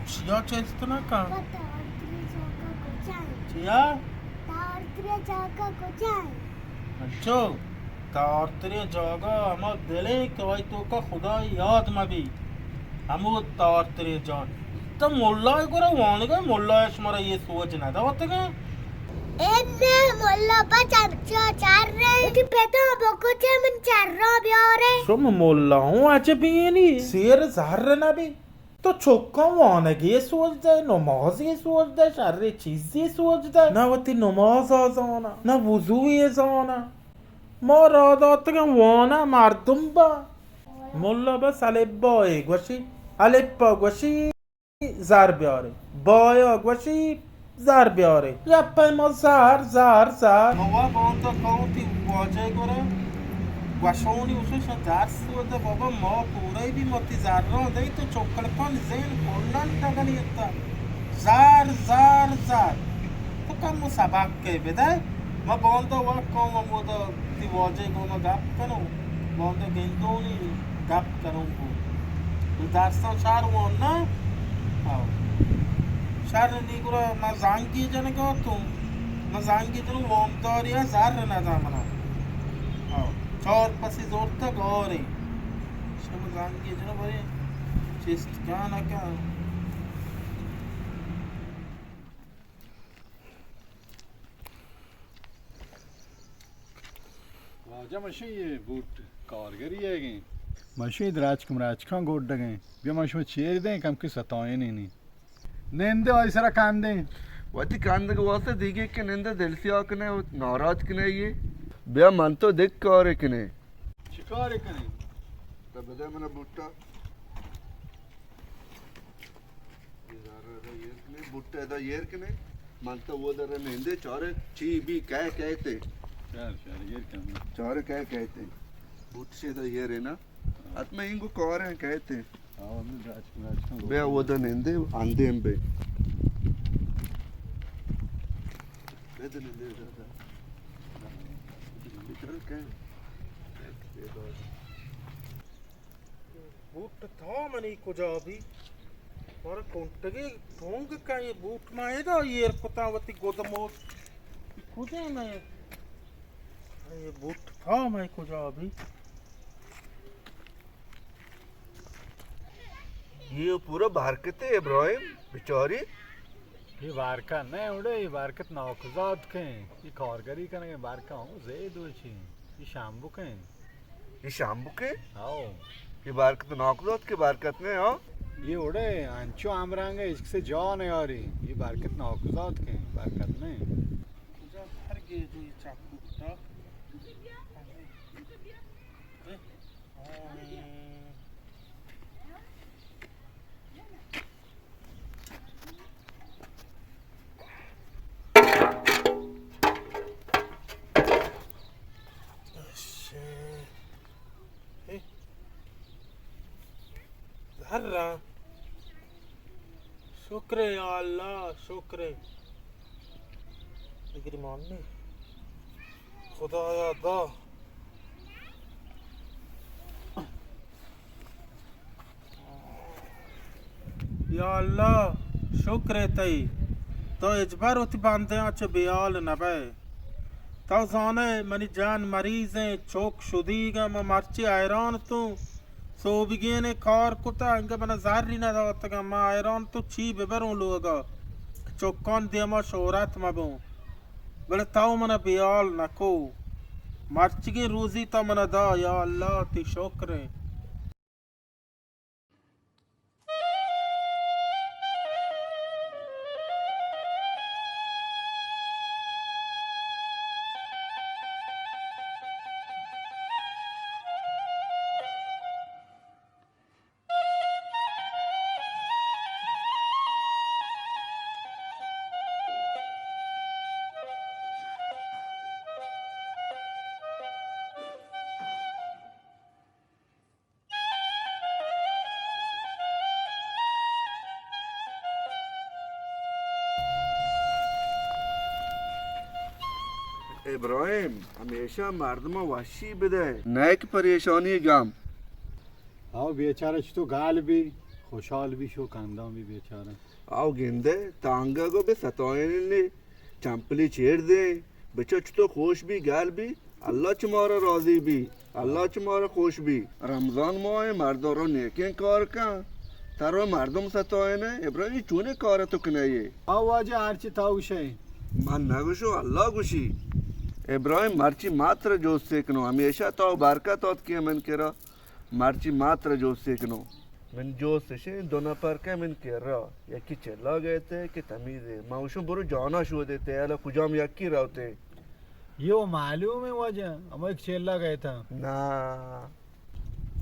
چیا چست نہ کن؟ تارتریں جاگہ کجا انت؟ چیا؟ تارتریں جاگہ کجا انت؟ انچو، تارتریں جاگہ ہما دل انت کہ آئی توکا خدا یاد مہ بی۔ ہمود تارتریں جاہ۔ تو ملا گورا وانگا، ملا شمارا یہ سوج نہ داتگا؟ اے نہ، ملا پہ چرچا چر رہے۔ وتی پتا بکچے من چرا بیارے۔ شما ملا ہوں عجبی نی۔ سیر زہر نہ بی۔ تو چکاں وانگی سوج دئے، نمازی سوج دئے، شریں چیزی سوج دئے۔ نہ وتی نماز ء زاناں، نہ وضوی زاناں۔ ما را داتگاں واناں مردم با۔ ملا بس الف با ء گوشی، الف ء گوشی زر بیارے، با ء گوشی زر بیارے۔ یا پہ ما زر، زر، زر۔ ما وا باندا کاؤں تی واجہ گورا۔ گوشانی اسے شان درس و دے بابا، ما پورے بی ما تی زراں دئی تو چکلکان زین کلن ٹگنی اتا۔ زر، زر، زر۔ تو کم سبق کے بدے۔ ما باندا وا کاؤں ہمودا تی واجہ گونا گپ کنو۔ باندا گندونی گپ کنوں کو۔ تو درساں شہر وان نا؟ ہاں۔ شہر نی گرا ما زانگی جنگا تو۔ ما زانگی جنوں وامداری ء زر نہ دا منا۔ ہاں۔ چار پسی زورتا گورے۔ شما زانگی جنوں بھائی چست کیا نہ کیا۔ واجہ مشین یہ بوٹ کارگری ہے گیں۔ مشین دراچک مراچکاں گوڈ گیں۔ بیا من شما چیر دیں کم کے ستائیں نہیں۔ نندے آئی سرا کندیں۔ وتی کندگ واسطہ دیگے کہ نندے دل سیاہ کنے، ناراض کنے یہ۔ بیا من تو دک کارے کنے۔ چی کارے کنے؟ تو بدے منا بوٹا۔ ادا ایر کنے، بوٹ ادا ایر کنے۔ من تو وہ در نندے چارے چی بی کہہ کہتے۔ چار، چار، ایر کنے۔ چارے کہہ کہتے۔ بوٹ سے ادا ایر ہے نا۔ ات میں انگو کار ہیں کہتے۔ ہاں، ہم نے دراج کو، دراج کو۔ بے وہ در نندے، اندے ہم بے۔ بے در نندے، ادا، ادا۔ بوٹ تھا منی کجا بی؟ مارا کنٹگی ٹونگ کئے بوٹ ما ادا ایر کتا وتی گدموت۔ کجا میں؟ اے بوٹ تھا میں کجا بی؟ یہ پورا برکت ہے ابراہیم، بیچاری۔ یہ برکت نہ اڑے، یہ برکت ناکوزات کہیں، یہ کارگری کنگے برکت ہوں زید وچی، یہ شامبو کہیں۔ یہ شامبوکے؟ ہاؤ۔ یہ برکت ناکوزات کے برکت نے، ہاں؟ یہ اڑے انچو امرانگے، اس سے جا نیاری۔ یہ برکت ناکوزات کے برکت نے۔ کجا ہر گے جو یہ چاکو کتا۔ زہر ء۔ شکرے یا اللہ، شکرے۔ دگری مان نی۔ خدایا دا۔ یا اللہ، شکر ء تئی، تو ہچبر وتی بندیاں چہ بے ہال نہ بئے۔ تو زانئے منی جان مریض ایں، چک شدیگ ایں، من مرچی حیران اتوں۔ سوبگین ء کار کتا، انگہ منا زری نہ داتگاں، من حیران اتوں چی ببروں لوگا، چکان دیما شہرت مبوں۔ بلے تو منا بے ہال نکو، مرچیگیں روزی تو منا دا، یا اللہ تئی شکر ایں۔ ابراہیم، ہمیشہ مردماں وشی بدئے، نئیکہ پریشانی گم۔ ہاو بیچارہ چتو گال بی، خوشحال بی شو کندان بی بیچارہ۔ آو گندے، تانگا گو بے ستائن نے، چمپلی چیر دے، بچا چتو خوش بی، گل بی، اللہ چہ مارا راضی بی، اللہ چہ مارا خوش بی۔ رمضان ماہ مردم رو نیکیں کار کن، ترو مردم ستائن، ابراہیم چونے کار تو کنے؟ آ واجہ ہرچی تاو شے۔ من نگوشو، اللہ گوشی۔ ابراہیم مرچی ماتر جوستے کنو، ہمیشہ تاو برکت آت کے من کرا۔ مرچی ماتر جوستے کنو۔ من جوست شے دو نفر کہ من کرا، یکی چلا گئے تے کہ تمیزے۔ ما وشو برو جانا شودے تے، الا کجام یکی روتے؟ یہ وہ معلوم ہے واجہ، اما ایک چلا گئے تھا۔ نا،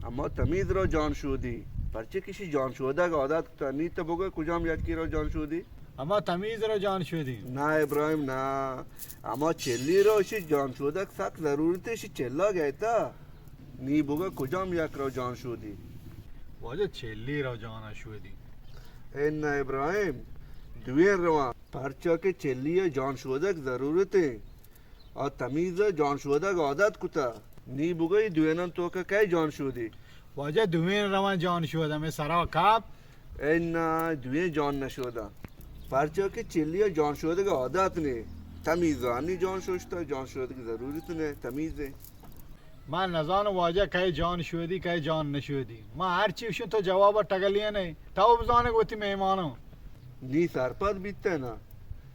اما تمیز رو جان شودی۔ پرچے کسی جان شودگ عادت کتا، نی تو بگو کجام یکی رو جان شودی؟ اما تمیز رو جان شودی۔ نا ابراہیم نا، اما چلی رو، اشی جان شودگ سک ضرورت ہے، اشی چلا گئے تا۔ نی بگو کجام یک رو جان شودی؟ واجہ چلی رو جان شودی۔ اے نا ابراہیم، دوین روان، پرچا کہ چلی جان شودگ ضرورت ہے۔ آ تمیز ء جان شودگ عادت کتہ۔ نی بگوئی دوینان توکا کئے جان شودی؟ واجہ دوین روان جان شود ہمیں سرا کپ۔ اے نا، دوین جان نشودہ۔ پرچا کہ چلی ء جان شودگ عادت نے۔ تمیز ء نی جان شوشتہ، جان شودگ ضرورت نے، تمیز ہے۔ من نزانو واجہ کئے جان شودی، کئے جان نشودی۔ ما ہر چی وشن تو جواب ٹگلیے نے۔ تو بزانگ وتی مہمانوں۔ نی سرپد بیتے نا۔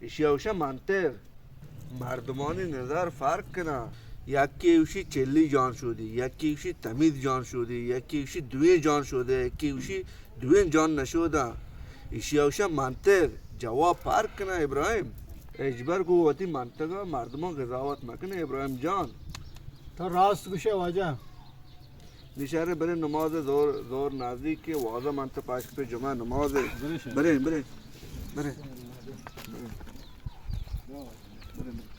اشیا وشن منتر۔ مردمانی نظر فرق کناں۔ یکے اوشی چلی جان شودی، یکے اوشی تمیز جان شودی، یکے اوشی دوئیں جان شودے، یکے اوشی دوئیں جان نشوداں۔ ایشی اوشا منطق جواب فرق کناں ابراہیم۔ اجبر گو وتی منطقہ مردماں قضاوت مکنے ابراہیم جان۔ تو راست گوشے واجہ۔ نشارے برے نماز زور، زور نزدیک کے وازہ منطقہ پاشک پہ جمعہ نماز۔ برے شاہ۔ برے، برے۔ برے۔ برے۔